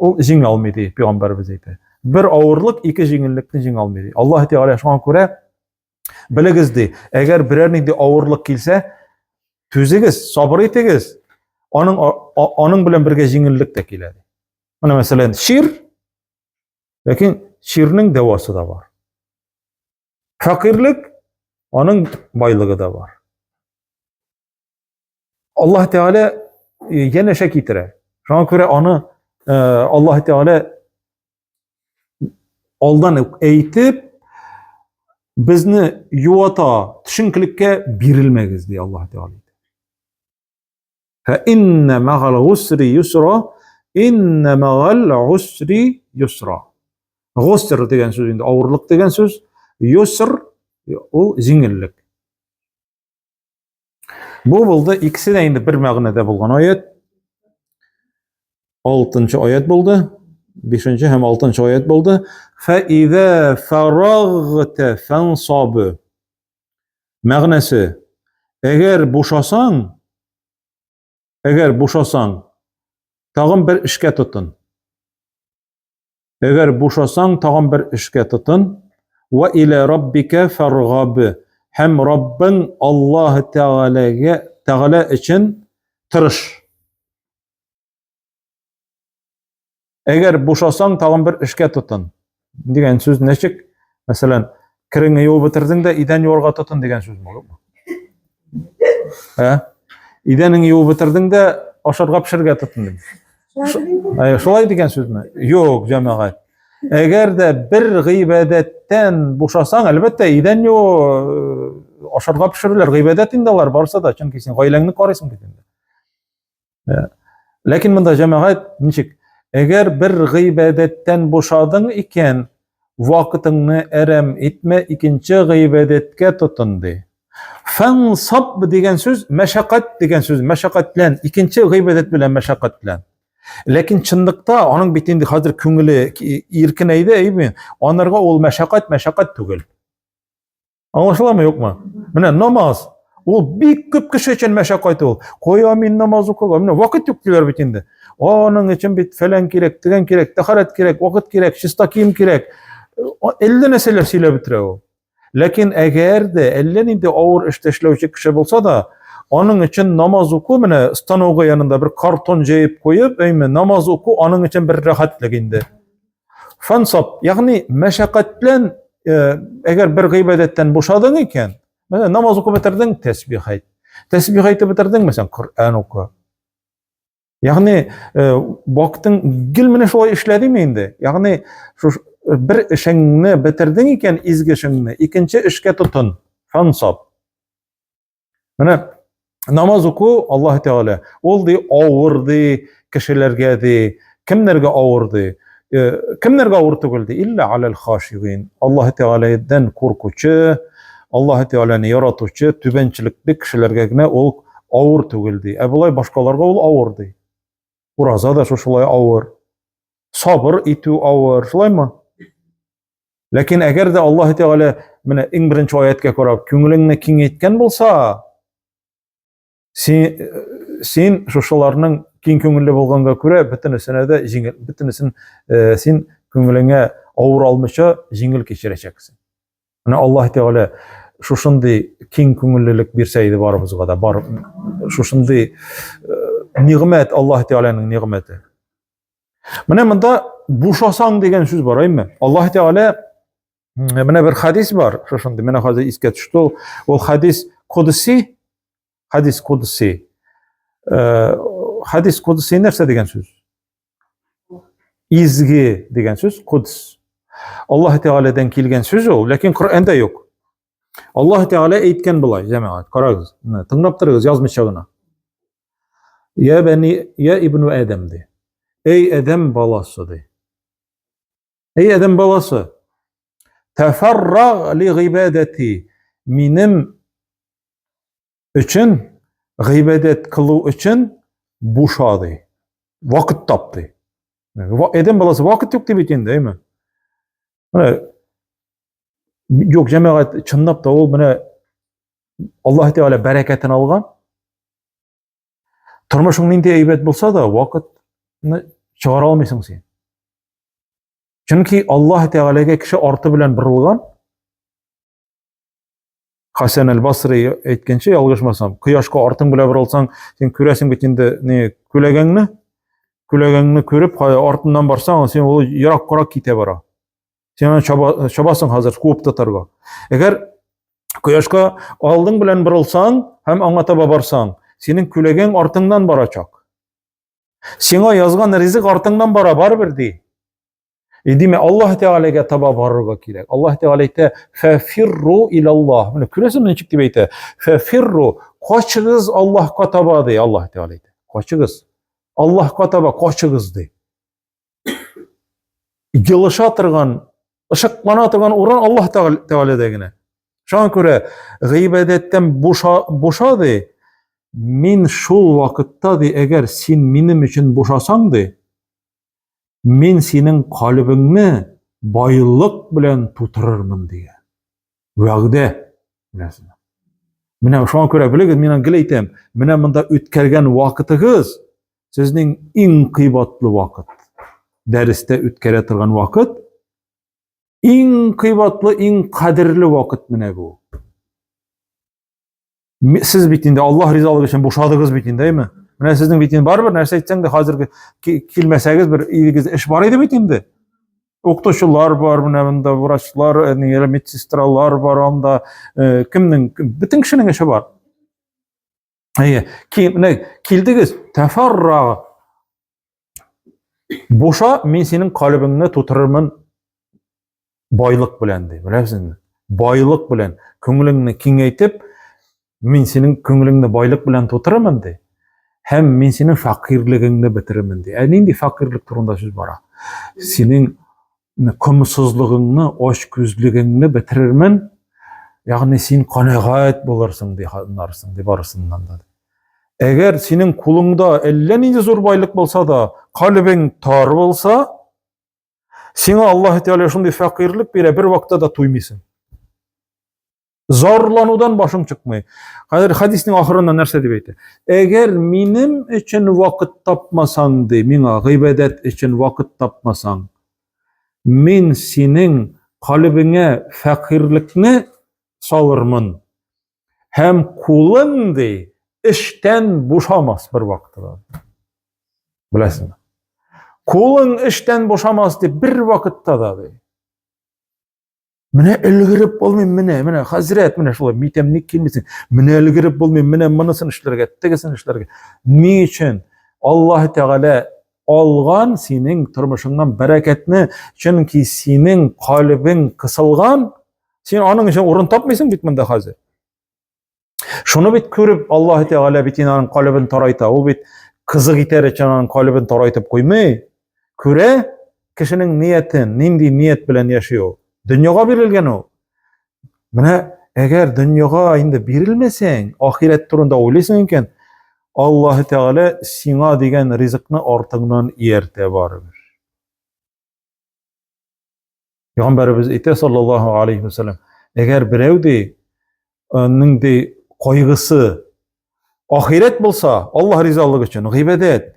ул җиңә алмый ди, пәйгамбәребез әйтә. Бер авырлык ике җиңеллекне җиңә алмый ди. Аллаһ Тәгалә шуңа күрә белегез ди, әгәр берәр нинди авырлык килсә, түзегез, сабыр итегез. Аның аның белән бергә җиңеллек тә килә ди. Менә мәсәлән, чир, ләкин чирнең дәвасы да бар. Фәкыйрьлек, аның байлыгы да бар. Аллаһ Тәгалә э, янәшә китерә. Шуңа күрә аны э, Аллаһ Тәгалә алдан ук әйтеп, безне юата, төшенкелеккә бирелмәгез, ди Аллаһ Тәгалә. Фә иннә мәгал гусри юсра, иннә мәгал гусри юсра. Гуср дигән сүз инде авырлык дигән сүз, юср ул җиңеллек. Бу булды икесе дә инде бер мәгънәдә булган аят. Алтынчы аят булды. Бишенче һәм алтынчы аят булды. Фә изә фарагта фансаб. Мәгънәсе, әгәр бушасаң, әгәр бушасаң, тагын бер эшкә тотын. Әгәр бушасаң, тагын бер эшкә тотын. Ва иля раббика фаргаб. Һәм Раббың Аллаһ Тәгаләгә Тәгалә өчен тырыш. Әгәр бушасаң, тагын бер эшкә тотын. Дигән сүз ничек? Мәсәлән, кереңне юып бетердең дә идән юарга тотын дигән сүз юкмы? Ә? Идәнеңне юып бетердең дә ашарга пешерергә тотын. Ә, шулай дигән сүзме? Юк, җәмәгать. Әгәр дә бер гыйбадәттән бушасаң, әлбәттә, идән юу, э, ашарга пешерүләр гыйбадәт инде алар барысы да, чөнки син гаиләңне карыйсың бит инде. Э, ләкин монда җәмәгать ничек? Әгәр бер гыйбадәттән бушадың икән, вакытыңны әрәм итмә, икенче гыйбадәткә тотын ди. Фансаб дигән сүз мәшәкать дигән сүз, мәшәкатьлән, икенче гыйбадәт белән мәшәкатьлән. Ләкин чынлыкта аның бит инде хәзер күңеле иркенәйде, әйме? Анарга ул мәшәкать мәшәкать түгел. Аңлашыламы, юкмы? Менә намаз. Ул бик күп кеше өчен мәшәкать ул. Кая мин намаз укырга? Менә вакыт юк диләр бит инде. Аның өчен бит фәлән кирәк, тегән кирәк, тәһарәт кирәк, вакыт кирәк, чиста кием кирәк. Әллә нәрсәләр сөйләп бетерә ул. Ләкин әгәр дә әллә нинди авыр эштә эшләүче кеше булса да, аның өчен намаз уку менә станогы янында бер картон җәеп куеп, әйме, намаз уку аның өчен бер рәхәтлек инде. Фансаб, ягъни мәшәкатьлән, э, әгәр бер гыйбадәттән бушадың икән, мәсәлән, намаз укып бетердең, тәсбих әйт. Тәсбих әйтеп бетердең, мәсәлән, Коръән укы. Ягъни, э, вакытың гел менә шулай эшләдеме инде? Ягъни, шуш бер эшеңне бетердең икән, изге эшеңне, икенче эшкә тотын. Фансаб. Менә намаз уку Аллаһ Тәгалә ул ди авыр ди кешеләргә ди. Кемнәргә авыр ди? Э, кемнәргә авыр түгел ди? Илля алал хашигин. Аллаһ Тәгаләдән куркучы, Аллаһ Тәгаләне яратучы, түбәнчелекле кешеләргә генә ул авыр түгел ди. Ә болай башкаларга ул авыр ди. Ураза да шушылай авыр. Сабыр итү авыр, шулаймы? Ләкин әгәр дә Аллаһ Тәгалә менә иң беренче аяткә карап күңелеңне киңәйткән булса, син, син шушыларның киң күңелле булганга күрә бөтенесенә дә җиңел, бөтенесен э, син күңелеңә авыр алмыйча җиңел кичерәчәксең. Менә Аллаһ Тәгалә шушындый киң күңеллелек бирсә иде барыбызга да, бар шушындый э, нигъмәт Аллаһ Тәгаләнең нигъмәте. Менә монда бушасаң дигән сүз бар, әйме? Аллаһ Тәгалә менә бер хадис бар, шушындый, менә хәзер искә төште ул. Ул хадис кудси, хадис кудси. Э, хадис кудси нәрсә дигән сүз? Изге дигән сүз, кудс. Аллаһ Тәгаләдән килгән сүз ул, ләкин Коръәндә юк. Аллаһ Тәгалә әйткән болай, җәмәгать, карагыз, тыңлап торыгыз, язмыйча гына. Я бәни, я ибну Адәм ди. Эй Адәм баласы ди. Эй Адәм баласы, тафарраг ли гыйбадати. Минем өчен гыйбадәт кылу өчен буша ди. Вакыт тап ди. Адәм баласы вакыт юк ди бит инде, әйме? Менә юк, җәмәгать, чынлап та ул менә Аллаһ Тәгалә бәрәкәтен алган. Тормышың нинди әйбәт булса да, вакытны чыгара алмыйсың син. Чөнки Аллаһ Тәгаләгә кеше арты белән борылган. Хасан әл-Басри әйткәнчә, ялгышмасам, кояшка артың белән борылсаң, син күрәсең бит инде ни күләгәңне. Күләгәңне күреп, артыннан барсаң, син ул ераккарак китә бара. Син аны чаба, чабасың хәзер куып тотарга. Әгәр кояшка алдың белән борылсаң һәм аңа таба барсаң, синең күләгәң артыңнан барачак. Сиңа язган ризык артыңнан бара, барыбер ди. И димә, Аллаһ Тәгаләгә таба барырга кирәк. Аллаһ Тәгалә әйтә, "Фәфирру илаллаһ". Менә күрәсеңме ничек дип әйтә? Фәфирру, качыгыз Аллаһка таба ди Аллаһ Тәгалә әйтә. Качыгыз. Аллаһка таба качыгыз ди. Елыша торган, ышыклана торган урын Аллаһ Тәгаләдә генә. Шуңа күрә гыйбадәттән буша, буша ди, мин шул вакытта ди, әгәр син минем өчен бушасаң ди, мин синең калебеңне байлык белән тутырырмын дигән. Вәгъдә. Беләсезме? Менә шуңа күрә белегез, мин гел әйтәм, менә монда үткәргән вакытыгыз сезнең иң кыйбатлы вакыт. Дәрестә үткәрә торган вакыт иң кыйбатлы, иң кадерле вакыт менә бу. Сез бит инде Аллаһ ризалыгы өчен бушадыгыз бит инде, әйме? Менә сезнең бит инде барыбер нәрсә әйтсәң дә хәзерге килмәсәгез бер өегездә эш бар иде бит инде. Укытучылар бар, менә монда врачлар, э, медсестралар бар анда, э, кемнең бөтен кешенең эше бар. Әйе, менә килдегез, тәфарра. Буша, мин синең калебеңне тутырырмын байлык белән ди, беләсезме? Байлык белән күңелеңне киңәйтеп, мин синең күңелеңне байлык белән тутырырмын ди. Һәм мин синең фәкыйрьлегеңне бетерермен ди. Ә нинди фәкыйрьлек турында сүз бара? Синең комсызлыгыңны, ачкүзлегеңне бетерермен. Ягъни син канәгать булырсың ди, хатыннарсың ди барысыннан да. Әгәр синең кулыңда әллә нинди зур байлык булса да, калебең тар булса, сиңа Аллаһ Тәгалә шундый фәкыйрьлек бирә, бер вакытта да туймыйсың. Зарланудан башың чыкмый. Хәзер хадиснең ахырында нәрсә дип әйтә? Әгәр минем өчен вакыт тапмасаң, ди, миңа гыйбадәт өчен вакыт тапмасаң, мин синең калебеңә фәкыйрьлекне салырмын. Һәм кулың, ди, эштән бушамас бер вакытта да. Беләсеңме? Кулың эштән бушамас дип бер вакытта да, ди. Менә өлгереп булмый, менә, менә хәзрәт, менә шулай, митәм ник килмисең? Менә өлгереп булмый, менә монысын эшләргә, тегесен эшләргә. Ни өчен? Аллаһ Тәгалә алган синең тормышыңнан бәрәкәтне, чөнки синең калебең кысылган, син аның өчен урын тапмыйсың бит монда хәзер. Шуны бит күреп Аллаһ Тәгалә бит инде аның калебен тарайта. Ул бит кызык итәр өчен аның калебен тарайтып куймый. Күрә кешенең ниятен, нинди ният белән яши ул. Дөньяга бирелгән ул. Менә әгәр дөньяга инде бирелмәсәң, ахирәт турында уйлыйсың икән, Аллаһ Тәгалә сиңа дигән ризыкны артыңнан ияртә барыбер. Пәйгамбәребез әйтә саллаллаһу алейхи вәсәлләм, әгәр берәү ди, аның ди кайгысы ахирәт булса, Аллаһ ризалыгы өчен гыйбадәт,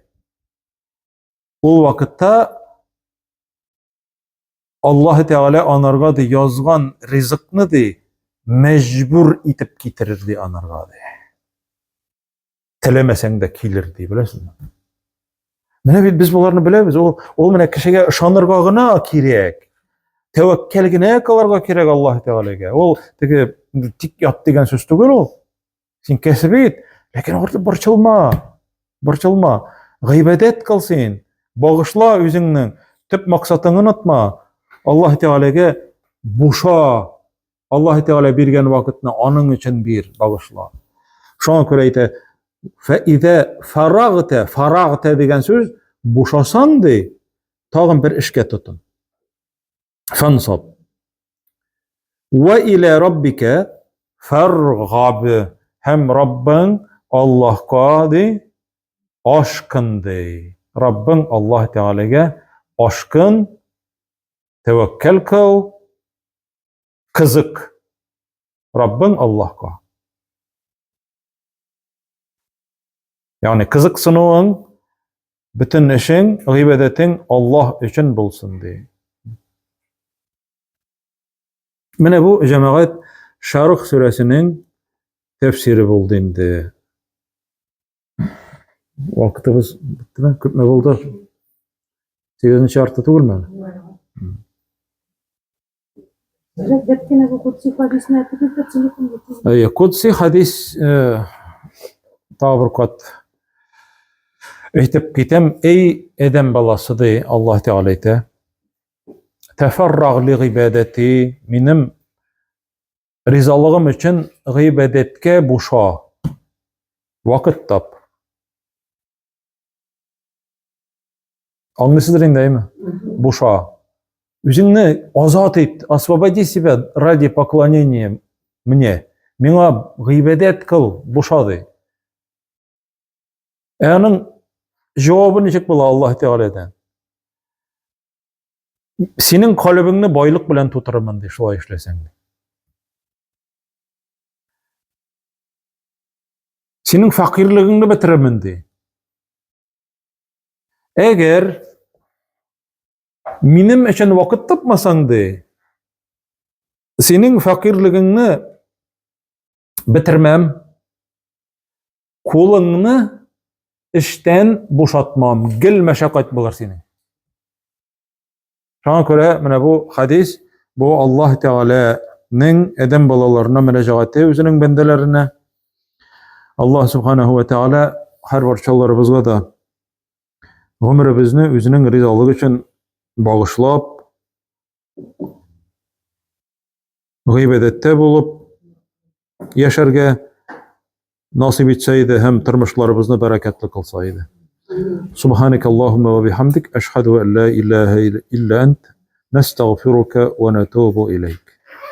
ул вакытта Аллаһ Тәгалә анарга ди язган ризыкны ди мәҗбүр итеп китерер ди анарга ди. Теләмәсәң дә килер ди, беләсезме? Менә бит без боларны беләбез. Ул ул менә кешегә ышанырга гына кирәк. Тәвәккәл генә кылырга кирәк Аллаһ Тәгаләгә. Ул теге тик ят дигән сүз түгел ул. Син кәсеп ит, ләкин артык борчылма. Борчылма. Гыйбадәт кыл син. Багышла үзеңнең төп максатыңны онытма. Аллаһ Тәгаләгә буша. Аллаһ Тәгалә биргән вакытны аның өчен бир, багышла. Шуңа күрә әйтә, фәидә фарагта, фарагта дигән сүз бушасаң ди, тагын бер эшкә тотын. Фансаб. Ва иля раббика фаргаб. Һәм Раббың Аллаһка ди ашкын ди. Раббың Аллаһ Тәгаләгә ашкын, тәвәккәл кыл, кызык. Раббың Аллаһка. Ягъни кызыксынуың, бөтен эшең, гыйбадәтең Аллаһ өчен булсын ди. Менә бу җәмәгать Шарх сүрәсенең тәфсире булды инде. Вакытыбыз беттеме? Күпме булды? 8 арты түгелме? Әйе, Кудси хадис э, тагы бер кат әйтеп китәм, эй адәм баласы ди Аллаһ Тәгалә әйтә. Тәфәрраг ли гыйбадәти, минем ризалыгым өчен гыйбадәткә буша. Вакыт тап. Аңлыйсыздыр инде, әйме? Буша. Үзеңне азат ит, освободи себя ради поклонения мне. Миңа гыйбадәт кыл, буша ди. Ә аның җавабы ничек була Аллаһ Тәгаләдән? Синең калебеңне байлык белән тутырырмын ди, шулай эшләсәң. Синең фәкыйрьлегеңне бетерермен ди. Әгәр минем өчен вакыт тапмасаң ди, синең фәкыйрьлегеңне бетермәм, кулыңны эштән бушатмам, гел мәшәкать булыр синең. Шуңа күрә менә бу хадис, бу Аллаһ Тәгаләнең адәм балаларына мөрәҗәгате үзенең бәндәләренә. Аллаһ Субханаһу ва Тәгалә һәр барчаларыбызга да гомеребезне үзенең ризалыгы өчен багышлап, гыйбадәттә булып яшәргә насыйп итсә иде һәм тормышларыбызны бәрәкәтле кылса иде. Субханак Аллаһумма ва бихамдик, ашһаду ан ла илаһа илля ант, настагфирука ва натубу илейк.